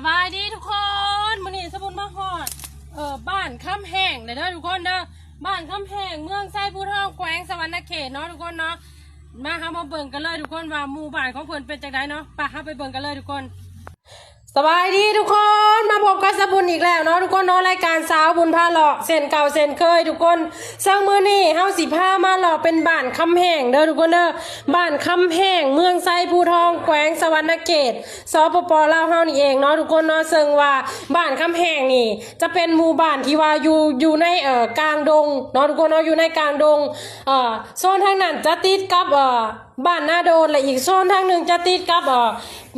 ສະບາຍດີທຸກຄົນ ມື້ນີ້ສະບຸນມາຮອດ ເອີ ບ້ານຄຳແຮງແລ້ວເດີທຸກຄົນເດີ ບ້ານຄຳແຮງ ເມືອງໄຊພູທອງ ແຂວງສະຫວັນນະເຂດເນາະທຸກຄົນເນາະ. ມາ ເຮົາມາເບິ່ງກັນເລີຍທຸກຄົນວ່າໝູ່ບ້ານຂອງເພິ່ນເປັນຈັ່ງໃດເນາະ. ໄປ ເຮົາໄປເບິ່ງກັນເລີຍທຸກຄົນ. ສະບາຍດີທຸກຄົນ ມາພົບກັບສະບຸນອີກແລ້ວເນາະທຸກຄົນເນາະ ລາຍການສາວບຸນພາເລາະ ເຊັ່ນເກົ່າເຊັ່ນເຄີຍທຸກຄົນ. ເຊິ່ງມື້ນີ້ເຮົາຊິພາມາເລາະເປັນບ້ານຄຳແຮງເດີທຸກຄົນເດີ ບ້ານຄຳແຮງ ເມືອງໄຊພູທອງ ແຂວງສະຫວັນນະເຂດ ສປປ ລາວເຮົານີ້ເອງເນາະທຸກຄົນເນາະ. ເຊິ່ງວ່າບ້ານຄຳແຮງນີ້ຈະເປັນໝູ່ບ້ານທີ່ວ່າຢູ່ ຢູ່ໃນ ເອີ ກາງດົງເນາະທຸກຄົນເນາະ ຢູ່ໃນກາງດົງ. ເອີ ໂຊນທາງນັ້ນຈະຕິດກັບ ເອີ ບ້ານນາໂດນ ແລະ ອີກໂຊນທາງໜຶ່ງຈະຕິດກັບ ເອີ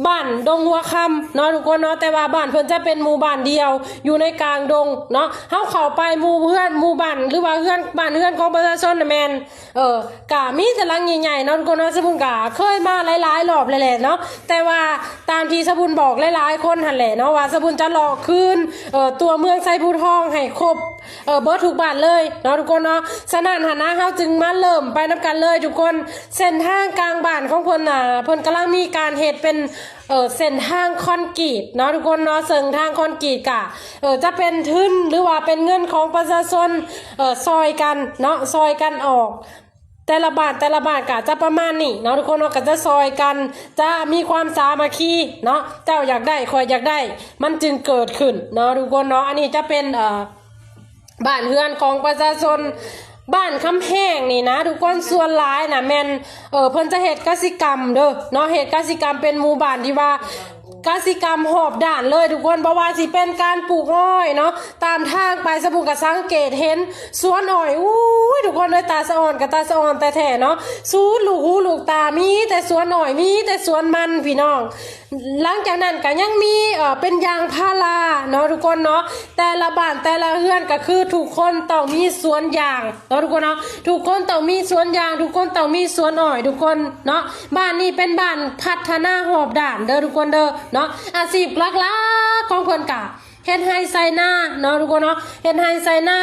ບ້ານດົງຫົວຄຳເນາະທຸກຄົນເນາະ. ແຕ່ວ່າບ້ານເພິ່ນຈະເປັນໝູ່ບ້ານດຽວຢູ່ໃນກາງດົງເນາະ. ເຮົາເຂົ້າໄປໝູ່ເຮືອນ ໝູ່ບ້ານ ຫຼືວ່າເຮືອນ ບ້ານເຮືອນຂອງປະຊາຊົນນະແມ່ນ ເອີ ກະມີແຕ່ຫຼັງໃຫຍ່ໆເນາະທຸກຄົນເນາະ. ສະບຸນກະເຄີຍມາຫຼາຍໆລອບແລ້ວແຫຼະເນາະ ແຕ່ວ່າຕາມທີ່ສະບຸນບອກຫຼາຍໆຄົນຫັ້ນແຫຼະເນາະ ວ່າສະບຸນຈະເລາະຄືນ ເອີ ຕົວເມືອງໄຊພູທອງໃຫ້ຄົບ ເອີ ເບິດທຸກບ້ານເລີຍເນາະທຸກຄົນເນາະ. ສະນັ້ນຫັ້ນນະ ເຮົາຈຶ່ງມາເລີ່ມໄປນຳກັນເລີຍທຸກຄົນ. ເສັ້ນທາງກາງບ້ານຂອງເພິ່ນນະ ເພິ່ນກຳລັງມີການເຮັດເປັນ ເອີ ເສັ້ນທາງຄອນກຣີດເນາະທຸກຄົນເນາະ. ເຊິ່ງທາງຄອນກຣີດກະ ເອີ ຈະເປັນທຶນ ຫຼືວ່າເປັນເງິນຂອງປະຊາຊົນ ເອີ ຊ່ອຍກັນເນາະ ຊ່ອຍກັນອອກ ແຕ່ລະບ້ານ ແຕ່ລະບ້ານກະຈະປະມານນີ້ເນາະທຸກຄົນເນາະ. ກະຈະຊ່ອຍກັນ ຈະມີຄວາມສາມັກຄີເນາະ ເຈົ້າຢາກໄດ້ ຂ້ອຍຢາກໄດ້ ມັນຈຶ່ງເກີດຂຶ້ນເນາະທຸກຄົນເນາະ. ອັນນີ້ຈະເປັນ ເອີ ບ້ານເຮືອນຂອງປະຊາຊົນ ບ້ານຄຳແຮງນີ້ນະທຸກຄົນ ສ່ວນຫຼາຍນະແມ່ນ ເອີ ເພິ່ນຈະເຮັດກະສິກຳເດີເນາະ ເຮັດກະສິກຳ ເປັນໝູ່ບ້ານທີ່ວ່າກະສິກຳຮອບດ້ານເລີຍທຸກຄົນ. ບໍ່ວ່າຊິເປັນການປູກອ້ອຍເນາະ ຕາມທາງໄປ ສະບຸນກະສັງເກດເຫັນສວນອ້ອຍ ອູ້ຍ ທຸກຄົນເອີຍ ຕາສະອອນກະຕາສະອອນແທ້ໆເນາະ ສູດລູກຫູລູກຕາ ມີແຕ່ສວນອ້ອຍ ມີແຕ່ສວນມັນພີ່ນ້ອງ. ຫຼັງຈາກນັ້ນກະຍັງມີ ເອີ ເປັນຢາງພາລາເນາະທຸກຄົນເນາະ. ແຕ່ລະບ້ານແຕ່ລະເຮືອນກະຄືທຸກຄົນຕ້ອງມີສວນຢາງເນາະທຸກຄົນເນາະ ທຸກຄົນຕ້ອງມີສວນຢາງ ທຸກຄົນຕ້ອງມີສວນອ້ອຍທຸກຄົນເນາະ. ບ້ານນີ້ເປັນບ້ານພັດທະນາຮອບດ້ານເດີທຸກຄົນເດີເນາະ. ອາຊີບຫຼັກໆຂອງເພິ່ນກະເຮັດໄຮ່ໄຖນາເນາະທຸກຄົນເນາະ ເຮັດໄຮ່ໄຖນາ.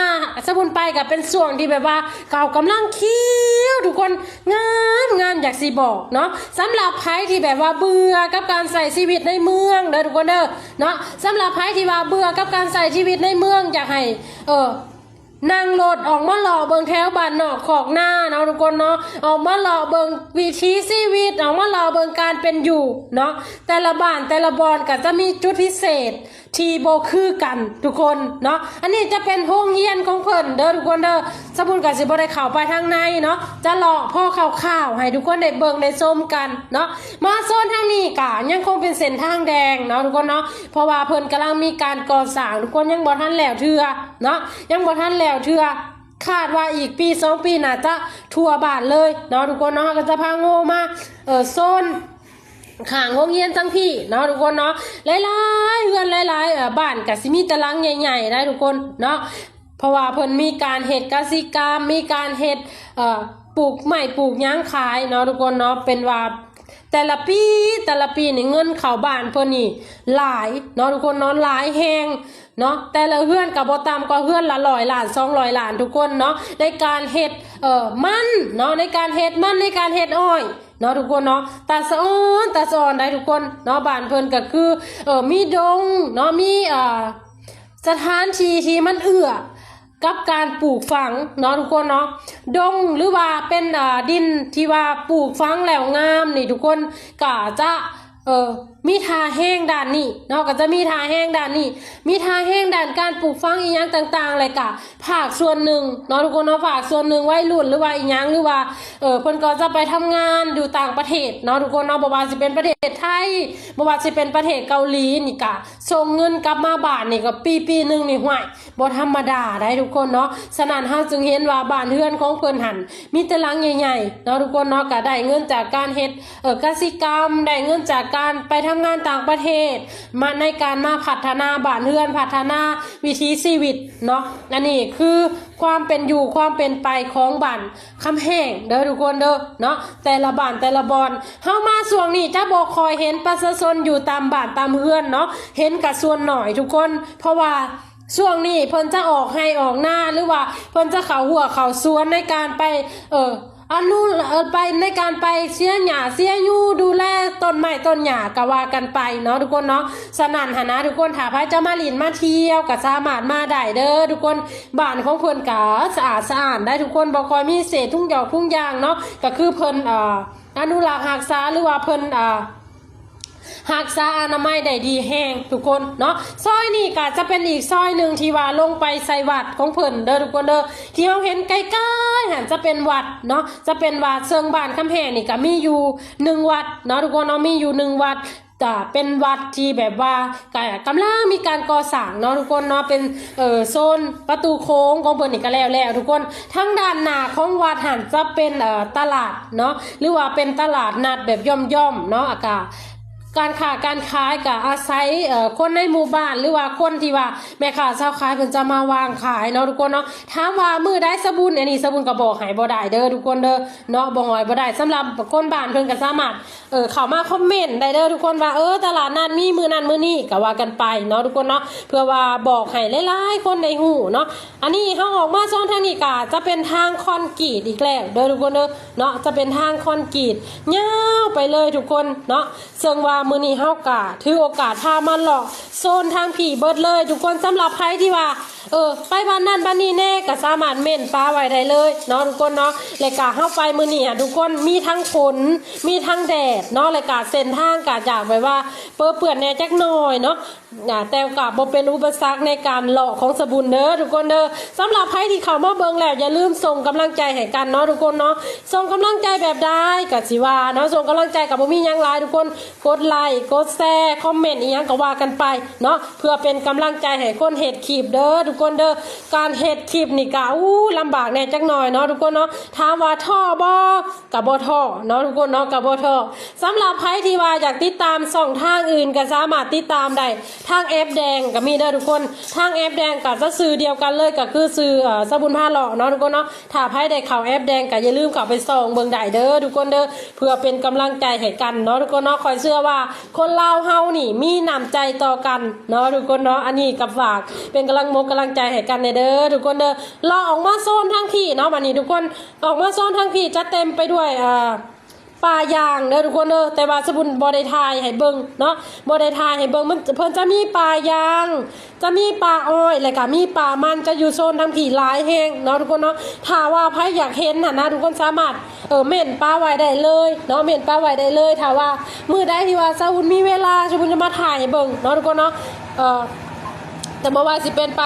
ສະບຸນໄປກະເປັນຊ່ວງທີ່ແບບວ່າເຂົາກຳລັງຂຽວທຸກຄົນ ງາມ ງາມ ຢາກຊິບອກເນາະ. ສຳລັບໃຜທີ່ແບບວ່າເບື່ອກັບການໃຊ້ຊີວິດໃນເມືອງເດີທຸກຄົນເດີເນາະ ສຳລັບໃຜທີ່ວ່າເບື່ອກັບການໃຊ້ຊີວິດໃນເມືອງ ຢາກໃຫ້ ເອີ ນັ່ງລົດອອກມາເລາະເບິ່ງແຖວບ້ານນອກຄອກນາເນາະທຸກຄົນເນາະ ອອກມາເລາະເບິ່ງວິຖີຊີວິດ ອອກມາເລາະເບິ່ງການເປັນຢູ່ເນາະ. ແຕ່ລະບ້ານແຕ່ລະບ່ອນກະຈະມີຈຸດພິເສດ ທີ່ບໍ່ຄືກັນທຸກຄົນເນາະ. ອັນນີ້ຈະເປັນໂຮງຮຽນຂອງເພິ່ນເດີທຸກຄົນເດີ. ສະບຸນກະຊິບໍ່ໄດ້ເຂົ້າໄປທາງໃນເນາະ ຈະເລາະພໍຄ່າວໆໃຫ້ທຸກຄົນໄດ້ເບິ່ງໄດ້ຊົມກັນເນາະ. ມາໂຊນທາງນີ້ກະຍັງຄົງເປັນເສັ້ນທາງແດງເນາະທຸກຄົນເນາະ ເພາະວ່າເພິ່ນກຳລັງມີການກໍ່ສ້າງທຸກຄົນ ຍັງບໍ່ທັນແລ້ວເທື່ອເນາະ ຍັງບໍ່ທັນແລ້ວເທື່ອ. ຄາດວ່າອີກປີສອງປີໜ້າຈະທົ່ວບ້ານເລີຍເນາະທຸກຄົນເນາະ. ເຮົາກະຈະພາໂງມາ ເອີ ໂຊນ ຂ້າງໂຮງຮຽນທັງພີ້ເນາະທຸກຄົນເນາະ. ຫຼາຍໆເຮືອນ ຫຼາຍໆ ເອີ ບ້ານກະຊິມີແຕ່ຫຼັງໃຫຍ່ໆໄດ໋ທຸກຄົນເນາະ ເພາະວ່າເພິ່ນມີການເຮັດກະສິກຳ ມີການເຮັດ ເອີ ປູກໄມ້ປູກຫຍັງຂາຍເນາະທຸກຄົນເນາະ. ເປັນວ່າແຕ່ລະປີ ແຕ່ລະປີນີ້ເງິນເຂົ້າບ້ານເພິ່ນນີ້ຫຼາຍເນາະທຸກຄົນເນາະ ຫຼາຍແຮງເນາະ. ແຕ່ລະເຮືອນກະບໍ່ຕ່ຳກວ່າເຮືອນລະຮ້ອຍລ້ານ ສອງຮ້ອຍລ້ານທຸກຄົນເນາະ ໃນການເຮັດ ເອີ ມັນເນາະ ໃນການເຮັດມັນ ໃນການເຮັດອ້ອຍ ເນາະທຸກຄົນເນາະ. ຕາສະອອນ ຕາສະອອນໄດ໋ທຸກຄົນເນາະ. ບ້ານເພິ່ນກະຄື ເອີ ມີດົງເນາະ ມີ ເອີ ສະຖານທີ່ທີ່ມັນເອື້ອກັບການປູກຝັງເນາະທຸກຄົນເນາະ. ດົງ ຫຼືວ່າເປັນ ເອີ ດິນທີ່ວ່າປູກຝັງແລ້ວງາມນີ້ທຸກຄົນ ກະຈະ ເອີ ມີທ່າແຮງດ້ານນີ້ເນາະ ກະຈະມີທ່າແຮງດ້ານນີ້ ມີທ່າແຮງດ້ານການປູກຝັງອີ່ຫຍັງຕ່າງໆ ແລະກະ ພາກສ່ວນໜຶ່ງເນາະທຸກຄົນເນາະ ພາກສ່ວນໜຶ່ງ ໄວລຸ້ນ ຫຼືວ່າອີ່ຫຍັງ ຫຼືວ່າ ເອີ ເພິ່ນກໍຈະໄປທຳງານຢູ່ຕ່າງປະເທດເນາະທຸກຄົນເນາະ. ບໍ່ວ່າຊິເປັນປະເທດໄທ ບໍ່ວ່າຊິເປັນປະເທດເກົາຫຼີນີ້ກະ ສົ່ງເງິນກັບມາບ້ານນີ້ກໍປີ ປີໜຶ່ງນີ້ ຫ້ວຍ ບໍ່ທຳມະດາໄດ໋ທຸກຄົນເນາະ. ສະນັ້ນເຮົາຈຶ່ງເຫັນວ່າບ້ານເຮືອນຂອງເພິ່ນຫັ້ນ ມີແຕ່ຫຼັງໃຫຍ່ໆເນາະທຸກຄົນເນາະ. ກະໄດ້ເງິນຈາກການເຮັດ ເອີ ກະສິກຳ ໄດ້ເງິນຈາກການໄປທຳງານຕ່າງປະເທດ ມາໃນການມາພັດທະນາບ້ານເຮືອນ ພັດທະນາວິຖີຊີວິດເນາະ. ອັນນີ້ຄືຄວາມເປັນຢູ່ ຄວາມເປັນໄປຂອງບ້ານຄຳແຮງເດີທຸກຄົນເດີເນາະ ແຕ່ລະບ້ານແຕ່ລະບ່ອນ. ເຮົາມາຊ່ວງນີ້ຈະບໍ່ຄ່ອຍເຫັນປະຊາຊົນຢູ່ຕາມບ້ານຕາມເຮືອນເນາະ ເຫັນກະສ່ວນໜ້ອຍທຸກຄົນ ເພາະວ່າຊ່ວງນີ້ເພິ່ນຈະອອກໄຮ່ອອກນາ ຫຼືວ່າເພິ່ນຈະເຂົ້າຮົ້ວເຂົ້າສວນໃນການໄປ ເອີ ອະນຸ ເອີ ໄປໃນການໄປເສຍຫຍ້າເສຍຢູ່ ດູແລຕົ້ນໄມ້ຕົ້ນຫຍ້າກໍວ່າກັນໄປເນາະທຸກຄົນເນາະ. ສະນັ້ນຫັ້ນນະທຸກຄົນ ຖ້າໃຜຈະມາຫຼິ້ນມາທ່ຽວກໍສາມາດມາໄດ້ເດີທຸກຄົນ. ບ້ານຂອງເພິ່ນກໍສະອາດສະອ້ານໄດ໋ທຸກຄົນ ບໍ່ຄ່ອຍມີເສດທຸງຢອກທຸງຢາງເນາະ. ກໍຄືເພິ່ນ ເອີ ອະນຸລັກຮັກສາ ຫຼືວ່າເພິ່ນ ເອີ ຮັກສາອະນາໄມໄດ້ດີແຮງທຸກຄົນເນາະ. ຊອຍນີ້ກໍຈະເປັນອີກຊອຍໜຶ່ງທີ່ວ່າລົງໄປໃສ່ວັດຂອງເພິ່ນເດີທຸກຄົນເດີ. ທີ່ເຮົາເຫັນໄກໆຫັ້ນຈະເປັນວັດເນາະ ຈະເປັນວັດ. ເຊິ່ງບ້ານຄຳແຮງນີ້ກໍມີຢູ່ໜຶ່ງວັດເນາະທຸກຄົນເນາະ ມີຢູ່ໜຶ່ງວັດ ຈະເປັນວັດທີ່ແບບວ່າກະກຳລັງມີການກໍ່ສ້າງເນາະທຸກຄົນເນາະ. ເປັນ ເອີ ໂຊນປະຕູໂຂງຂອງເພິ່ນນີ້ກໍແລ້ວແລ້ວທຸກຄົນ. ທາງດ້ານໜ້າຂອງວັດຫັ້ນຈະເປັນ ເອີ ຕະຫຼາດເນາະ ຫຼືວ່າເປັນຕະຫຼາດນັດແບບຍ່ອມໆເນາະ. ອາ ກະ ການຄ້າການຂາຍກໍອາໄສ ເອີ ຄົນໃນໝູ່ບ້ານ ຫຼືວ່າຄົນທີ່ວ່າແມ່ຄ້າຊາວຂາຍເພິ່ນຈະມາວາງຂາຍເນາະທຸກຄົນເນາະ. ຖາມວ່າມື້ໃດສະບຸນ ອັນນີ້ສະບຸນກໍບອກໃຫ້ບໍ່ໄດ້ເດີທຸກຄົນເດີເນາະ ບໍ່ຮອດບໍ່ໄດ້. ສຳລັບຄົນບ້ານເພິ່ນກໍສາມາດ ເອີ ເຂົ້າມາຄອມເມັນໄດ້ເດີທຸກຄົນວ່າ ເອີ ຕະຫຼາດນັດມີມື້ນັ້ນມື້ນີ້ກໍວ່າກັນໄປເນາະທຸກຄົນເນາະ ເພື່ອວ່າບອກໃຫ້ຫຼາຍໆຄົນໄດ້ຮູ້ເນາະ. ອັນນີ້ເຮົາອອກມາໂຊນທາງນີ້ກໍຈະເປັນທາງຄອນກຣີດອີກແລ້ວເດີທຸກຄົນເດີເນາະ ຈະເປັນທາງຄອນກຣີດຍາວໄປເລີຍທຸກຄົນເນາະ. ເຊິ່ງວ່າມື້ນີ້ເຮົາກະຖືໂອກາດພາມາເລາະໂຊນທາງພີ້ເບິດເລີຍທຸກຄົນ. ສຳລັບໃຜທີ່ວ່າ ເອີ ໄປບ້ານນັ້ນບ້ານນີ້ແດ່ ກໍສາມາດເມັນປາໄວ້ໄດ້ເລີຍເນາະທຸກຄົນເນາະ. ແລະກະເຮົາໄປມື້ນີ້ຫັ້ນທຸກຄົນ ມີທັງຝົນ ມີທັງແດດເນາະ ແລະກະເສັ້ນທາງກະຈະແບບວ່າເປິເປື້ອນແດ່ຈັກໜ້ອຍເນາະ. ອາ ແຕ່ກໍບໍ່ເປັນອຸປະສັກໃນການເລາະຂອງສະບຸນເດີທຸກຄົນເດີ. ສຳລັບໃຜທີ່ເຂົ້າມາເບິ່ງແລ້ວ ຢ່າລືມສົ່ງກຳລັງໃຈໃຫ້ກັນເນາະທຸກຄົນເນາະ. ສົ່ງກຳລັງໃຈແບບໃດກໍຊິວ່າເນາະ ສົ່ງກຳລັງໃຈກໍບໍ່ມີຫຍັງຫຼາຍທຸກຄົນ ກົດໄລກົດແຊຄອມເມັນອີ່ຫຍັງກໍວ່າກັນໄປເນາະ ເພື່ອເປັນກຳລັງໃຈໃຫ້ຄົນເຮັດຄລິບເດີທຸກຄົນເດີ. ການເຮັດຄລິບນີ້ກໍ ອູ້ ລຳບາກແດ່ຈັກໜ້ອຍເນາະທຸກຄົນເນາະ. ຖາມວ່າທໍ້ບໍ່? ກໍບໍ່ທໍ້ເນາະທຸກຄົນເນາະ ກໍບໍ່ທໍ້. ສຳລັບໃຜທີ່ວ່າຢາກຕິດຕາມຊ່ອງທາງອື່ນກໍສາມາດຕິດຕາມໄດ້ ທາງແອັບແດງກໍມີເດີທຸກຄົນ. ທາງແອັບແດງກໍຈະຊື່ດຽວກັນເລີຍ ກໍຄືຊື່ ເອີ ສະບຸນພາເລາະເນາະທຸກຄົນເນາະ. ຖ້າໃຜໄດ້ເຂົ້າແອັບແດງກໍຢ່າລືມເຂົ້າໄປສ່ອງເບິ່ງໄດ້ເດີທຸກຄົນເດີ ເພື່ອເປັນກຳລັງໃຈໃຫ້ກັນເນາະທຸກຄົນເນາະ. ຂ້ອຍເຊື່ອວ່າຄົນລາວເຮົານີ້ມີນ້ຳໃຈຕໍ່ກັນເນາະທຸກຄົນເນາະ. ອັນນີ້ກໍຝາກເປັນກຳລັງມົກກຳລັງໃຈໃຫ້ກັນແດ່ເດີທຸກຄົນເດີ. ເລາະອອກມາໂຊນທາງພີ້ເນາະ ບັດນີ້ທຸກຄົນ ອອກມາໂຊນທາງພີ້ຈະເຕັມໄປດ້ວຍ ເອີ ປ່າຢາງເດີທຸກຄົນເດີ. ແຕ່ວ່າສະບຸນບໍ່ໄດ້ຖ່າຍໃຫ້ເບິ່ງເນາະ ບໍ່ໄດ້ຖ່າຍໃຫ້ເບິ່ງ. ມັນ ເພິ່ນຈະມີປ່າຢາງ ຈະມີປ່າອ້ອຍ ແລະກະມີປ່າມັນ ຈະຢູ່ໂຊນທາງພີ້ຫຼາຍແຮງເນາະທຸກຄົນເນາະ. ຖ້າວ່າໃຜຢາກເຫັນຫັ້ນນະ ທຸກຄົນສາມາດ ເອີ ເມັນປາໄວ້ໄດ້ເລີຍເນາະ ເມັນປາໄວ້ໄດ້ເລີຍ. ຖ້າວ່າມື້ໃດທີ່ວ່າສາວບຸນມີເວລາ ສາວບຸນຈະມາຖ່າຍໃຫ້ເບິ່ງເນາະທຸກຄົນເນາະ. ເອີ ແຕ່ບໍ່ວ່າຊິເປັນປ່າ